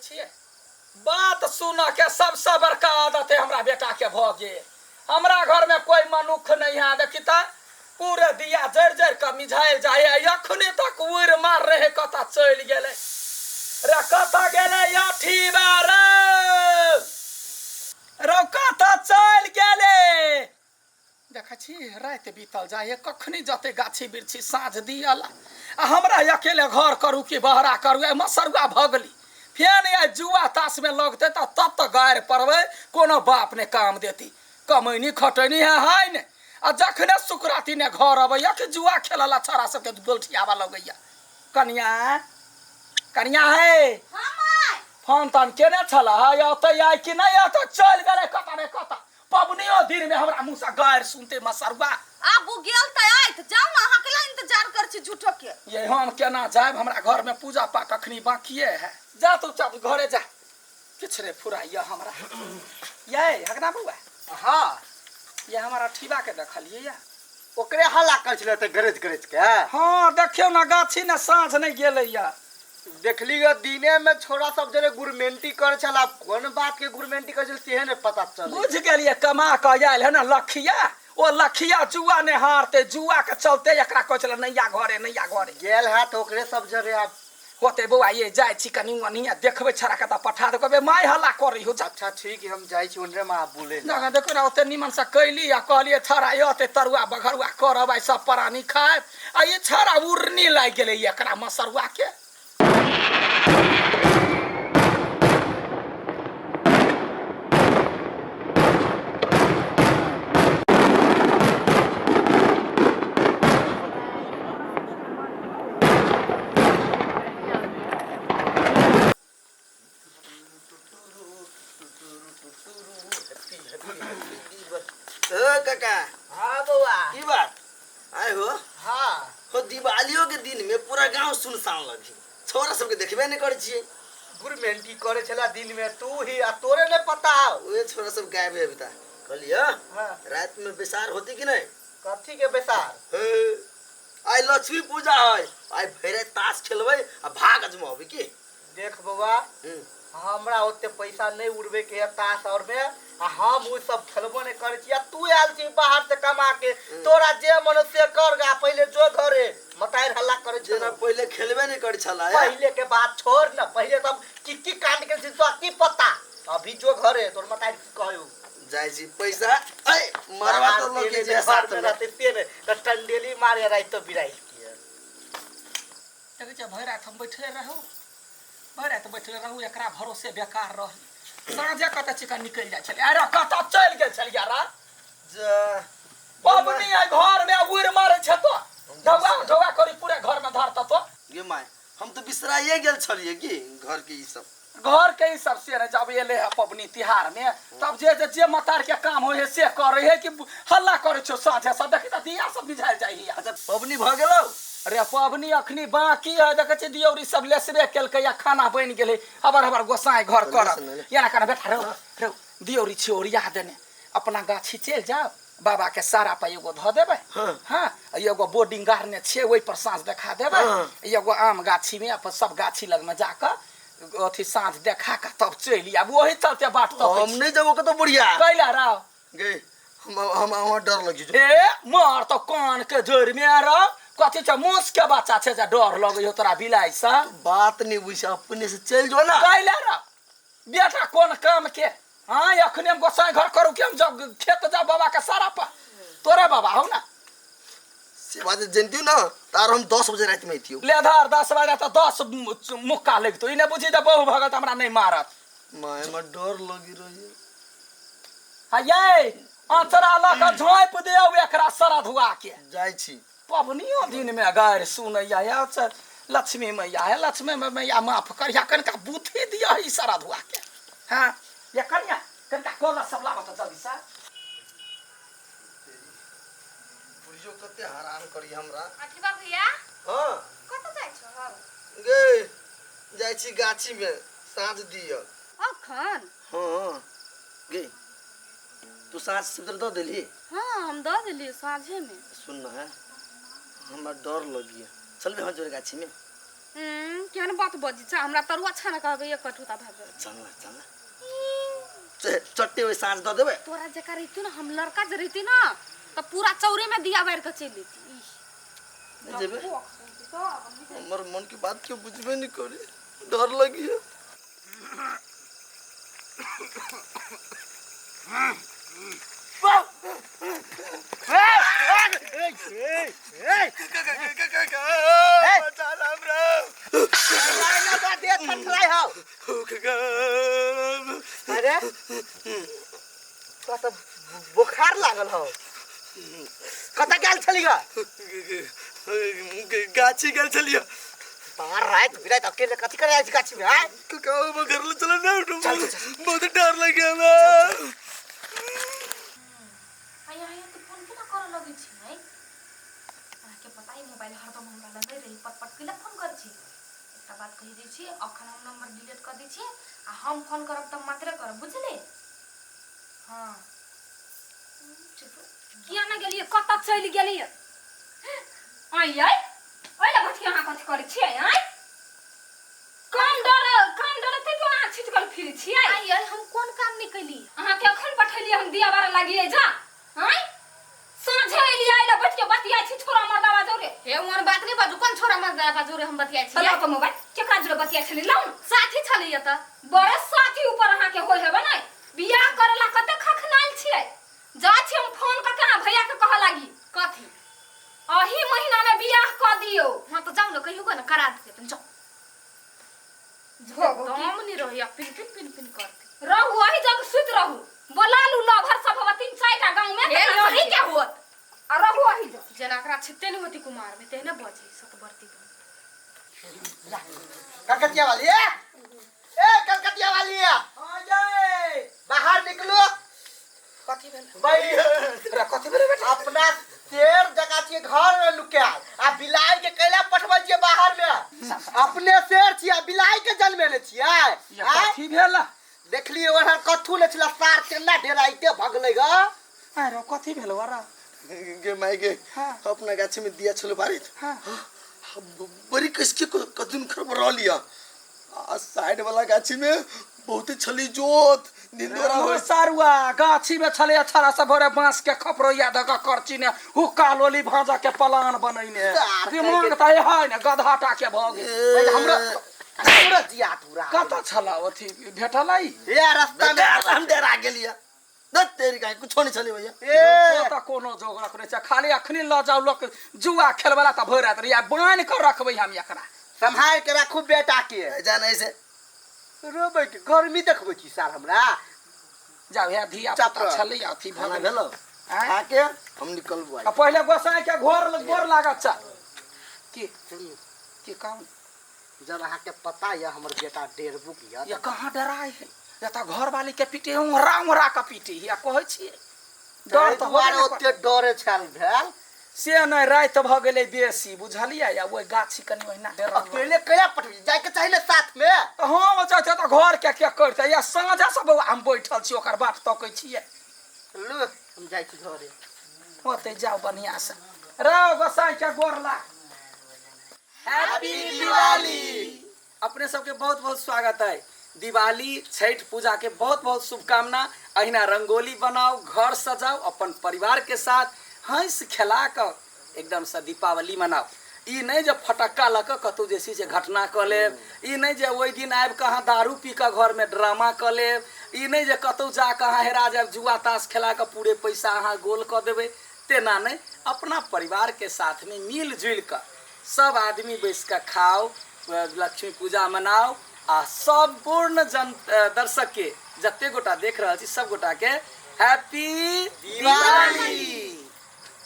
छियै बात सुनऽ के सबसँ बड़का आदत है हमरा बेटा के भऽ गेल। हमरा घर में कोई मनुख नहीं है, देखी त पूरे दिया जरि जरि कऽ मिझायल जाय है, अखने तक उड़ि मार रहे कतऽ चलि गेलै रे, कतऽ गेलै अठीबा रे, रौ कतऽ चलि गेलै। देखै छी राति बीतल जाइए, कखनी जते गाछी बिरछी साँझ दियल आ हमरा अकेले घर करू कि बहरा करू। ए मसरुआ भगली फेन आइ जुआ ताशमे लगतै तऽ तब तऽ गारि पड़बै, कोनो बाप ने काम देती, कमैनी खटैनी है हाय ने। आ जखने सुकराती ने घर अबैया कि जुआ खेलला छड़ा सबके गोलठियाबा लगैया। कनिया कनिया है फोन तोन केने छल है अतै आइ कि नहि अतै, चलि गेलै कतऽ ने कतऽ। पबनियो दिन में हमरा मुंह से गारि सुनते मसरुआ। आब ओ गेल त आइत, जाउ ने, अहाँ केला इंतजार कर छी झूठो के? ये हम केना जायब, हमरा घर में पूजा पाठ अखनी बाकिए है। जा तू चल घरे जा, किछु रे फुराइया हमरा। ये हगना बउआ। हाँ। ये हमारा ठीबा के देखलिए या? ओकरे हल्ला कर छलै त गरज गरज के। हाँ देखियो ना गाछी ने साँझ नहीं गेलै या। देखली ग दिने में छोरा सब जरे गुरमेंटी कर छल, आब कोन बात के गुरमेंटी कर छल सेहे ने पता चल। बुझ गेलिए, कमा के आयल है ना लखिया, ओ लखिया जुआ ने हारते, जुआ के चलते एकरा कहै छलै नैया घरे नैया घरे। गेल है तो ओकरे सब जरे आब होते बौआ। ये जाइ छी कनी ओनिया देखबै छड़ा के त पठा दे, कहबै माय हल्ला करै हो जा। अच्छा ठीक है, हम जाइ छी ओनरे माँ बोले ला। ना देखो ना ओते निमन से कैली आ कहलिए छड़ा ये तरुआ बघरुआ करब आई सब प्राणी खाएब, आ ये छड़ा उड़नी लागि गेलै एकरा मसरुआ के। ओ काका। हाँ बउआ। की बात आय हो? हाँ। हो दिवालियों के दिन में पूरा गांव सुनसान लगी, छोरा सबके देखबे नहीं करै छियै। गुरमेंटी करे छला दिन में तू ही आ तोरे नहीं पता। ओए छोरा सब गायब है अभी तक। कहलिए हाँ। रात में बैसार होती कि नहीं? कथी के बैसार? हे, आइ लक्ष्मी पूजा है, आइ भरि राति ताश खेलबै आ भाग अजमाबी की। देख बउआ, हमरा ओते पैसा नहीं उड़बे के है ताश और में, आ हम उ सब खेलबो नहीं करे छी, आ तू आयल छी बाहर से कमा के, तोरा जे मन से कर गा, पहले जो घरे मताइर हल्ला करे जेना छलो। पहले खेलबे नहीं करे छला, हे? पहले के बात छोड़ ना, पहले सब की की कांड के छी तो की पता, अभी जो घरे तोर मताइर की कहयो। जाइ छी पैसा ऐ मरवा तो लोग के जे साथ में रहते से ने त टंडेली मारे रात तो बिराई के। देखै छियै भरि राति हम बैठले रहू, भरि राति बैठले रहू, एकरा भरोसे बेकार रही। साँझे कतऽ चिकन निकलि जाइ छलै, अरे कतऽ चलि गेल छलियै रा? पबनी आइ घर में उड़ि मारै छै तो ढौआ ढौआ करी पूरे घर में धरता तो। गे my, हम तो बिसराइए गेल छलियै कि घर के ई सब। घर के ई सब से रहे, जब एले है पबनी तिहार में तब जे जे जे मतार के काम होय है से करे है कि हल्ला करे छौ साँझे सब। देखी त दिया सब मिझायल जाइ है। अच्छा पबनी भ गेलौ? रे पबनी अखनी बाकी है, देखै छी दियौरी सब लेसबे केलकै या खाना बनि गेलै, हबर हबर गोसाई घर लेस करब। ने, ले। एना केना बेटा रौ रौ दियौरी छी ओरिया देने, अपना गाछी चलि जाओ, बाबा के सारा पर एगो धऽ देबै। हाँ। हाँ, एगो बोर्डिंग गाड़ने छियै ओहि पर साँझ देखा देबै। हाँ। एगो आम गाछी में अपन सब गाछी लग में जाकऽ अथी साँझ देखा कऽ तब चलि आब, ओही चलते बाट तकै हम छी। नहीं जबो कतौ बुढ़िया। कैला राव? गे हम हम वहाँ डर लगी जो। ए मार तो कान के जड़ि में रह, कथी छै मूस के बच्चा छै जे डर लगै हो तोरा बिलाइ से? बात नहीं बुझ, अपने से चलि जो ना। कैला राव? बेटा कोन काम के? हाँ अखने हम गोसाई घर करू कि हम जब खेत जाओ बाबा के सारा पर तोरे बाबा हो ना। से बात जनतियो ना तार हम 10 बजे रात में अइतियो। ले धर 10 बजे तो 10 मुक्का लगतो, ई ने बुझी जे बहु भगत हमरा नहीं मारत। माय हमरा डर लगी रही। हाँ ये अचरा लऽ कऽ झाँपि दियौ एकरा सरधुआ के। जाइ छी। पबनियो दिन में गारि सुनैया या लक्ष्मी मैया है, लक्ष्मी मैया माफ करिया, कनिका बुद्धि दिया ई सरधुआ के। हाँ ये कनिया कनिका कलर सब लाबऽ तऽ जल्दी से। बुढ़ियो कते हरान करी हमरा। अठिबा भैया। हाँ। कतऽ जाइ छह? गे जाइ छी गाछी में साँझ दिअ। अखन? हाँ गे तू साँझ सिन्दूर दऽ देलही? हाँ हम दऽ देलियै साँझे में। सुन न है हमरा डर लगिए, चलबे हम जोरे गाछी में? केहन बात बजै छै हमरा तरुआ छान कहबै एक कटुता भए गेल। चल ना, चल ना, चट्टे ओहि साँझ दऽ देबै। तोरा जकाँ रहितू ना, हम लड़का जे रहिती ना तऽ पूरा चौरे में दिया बारि कऽ चलि जैती। नहि जेबै, हमर मन के बात के बुझबे नहि करे, डर लगी है। अरे तोरा तऽ बोखार लागल हौ, कतऽ गेल छली ग? गाछी गेल छलियै। बाहर राति बिराति अकेले कथी करे जाइ छी गाछी में? आय काका, हम घर ले चलो ना, चल, चल, चल। बहुत डर लगे हमरा। आया आया, तू फोन केना करऽ लगै छी? नहीं, अहाँके पता है मोबाइल हरदम हमरा लग नहि रही, पट पट कैला फोन करै छी? एकटा बात कहि दै छी, अखन हम नंबर डिलीट कऽ दै छी आ हम फोन करब तऽ मात्रे करब, बुझली? हाँ, चुप किया ने गेलियै? कतऽ चलि गेलियै? आइ आइ, ओहि लए बैठ के अहाँ कथी करै छियै? आइ काम डर, काम डर ते तो अहाँ छिटकल फिरै छियै। आइ आइ, हम कोन काम नहि कैली? अहाँके अखन पठेलियै हम दिया बारऽ लागियै जा। आइ साँझे एलियै, आइ लए बैठ के बतियाइ छी छोरा मर्दावा जोरे। हे, ओहन बात नहि बाजू, कोन छोरा मर्दावा जोरे हम बतियाइ छियै? लाउ तऽ मोबाइल, केकरा जोरे बतियाइ छली? लाउ ने। साथी छलैया तऽ। बड़े साथी ऊपर अहाँके होइ हेबे नहि, बियाह करेला कते खखनाइल छियै। जा छी हम फोन कऽ के अहाँ भैया के कहऽ लागी। कथी? अही महीना में बियाह कऽ दियौ। हाँ तऽ जाउ ने, कहियौ ने, करा देतै अपन, जाउ। दम नहि रहैया, पिन पिन पिन पिन करते रहू, अही जग सुति रहू। बोला लू लभर सब हवा तीन चारि टा गाँव में। हे, यही के होत आ रहू अही जग, जेना एकरा छिते नहि होती कुमार में तेहने बजे सतबरती बन। कलकतिया वाली, ए ए कलकतिया वाली, हाँ जय, बाहर निकलो। कथी भेल भाई? रे, कथी भेल बेटा? अपना शेर जकाँ छियै घर में लुकायल आ बिलाइ के कैला पठबै छियै बाहर में? अपने शेर छियै आ बिलाइ के जन्मेने छियै? ये आँय? कथी भेल? देखलियै ओहन कथू नहि छलै सार, केना ढेराइते भगलै ग। अरे कथी भेल वरा? गे माय गे। हाँ। अपना गाछी में दिया छलो बारित। हाँ। बड़ी कसके कदुन खरब रहलिया आ साइड वाला गाछी में बहुते छली जोत निंदोरा हो। सारुआ गाछी में छले छड़ा सब भरे बांस के खपरोइया धऽ कऽ करची ने हुक्का लोली भांजा के पलान बनैने। सार दिमाग तऽ है ने गधा टा के भऽ गेल। पहिले हमरो हमरो जिया तूरा। कतऽ छला अथी भेटलै? ए रास्ता में। हम डरा गेलिया, दत तेरी काहे, कुछो नहीं छली भैया। ए तऽ कोनो जोगरक नहि छै, खाली अखनी लऽ जाउ लोक जुआ खेलवला तऽ भरि राति रहिया बान्हि कऽ रखबै हम एकरा। सम्हार के राखू बेटा के। जान ऐसे रोबै के गर्मी देखबै छी सार हमरा। जाउ हे धिया पुता चप रह। छलै अथी भऽ खाना गेल। भेलो? आँय? खा के हम निकलबो। आ पहिले गोसाई के घोर गोर लागत चल की की कहू। जब अहाँके पता यऽ हमर बेटा डेरबुक यऽ। ये कहाँ डराय है? ये तऽ घरवाली के पीटे उंगरा उंगरा के पीटे या कहै छियै डर ताहि तऽ दुआरे होबे ने ओते डरे छल भेल। से नहि, राति भऽ गेलै बेसी बुझलियै, आ ओहि गाछी कनि ओहिना डरल। अकेले कैला पठबै? जाइके चाही ने साथ में। तऽ हम चाहते तऽ घर के के करतै? या साँझे से बौआ हम बैठल छी, ओकर बाट तकै छियै। लू, हम जाइ छी घरे। ओतै जाउ बढ़िआँ से रौ, गोसाई के गोर लाग। हैप्पी दिवाली! अपने सबके बहुत बहुत स्वागत है। दिवाली छठ पूजा के बहुत बहुत शुभकामना। अहिना रंगोली बनाओ, घर सजाओ, अपन परिवार के साथ हंस खेला कऽ एकदम से दीपावली मनाओ। ई नहि जे फटक्का लऽ कऽ कतहु जे छै से घटना कऽ लेब, ई नहि जे ओहि दिन आबि कऽ अहाँ दारू पी कऽ घरमे ड्रामा कऽ लेब, ई नहि जे कतहु जा कऽ अहाँ हेरा जायब, जुआ ताश खेला कऽ पूरे पैसा अहाँ गोल कऽ देबै, तेना नहि। अपना परिवारके साथमे मिल जुलि कऽ सब आदमी बैस कऽ खाउ, लक्ष्मी पूजा मनाउ। आ सम्पूर्ण जन दर्शक के जते गोटा देख रहल छी, सब गोटा के हैप्पी दिवाली।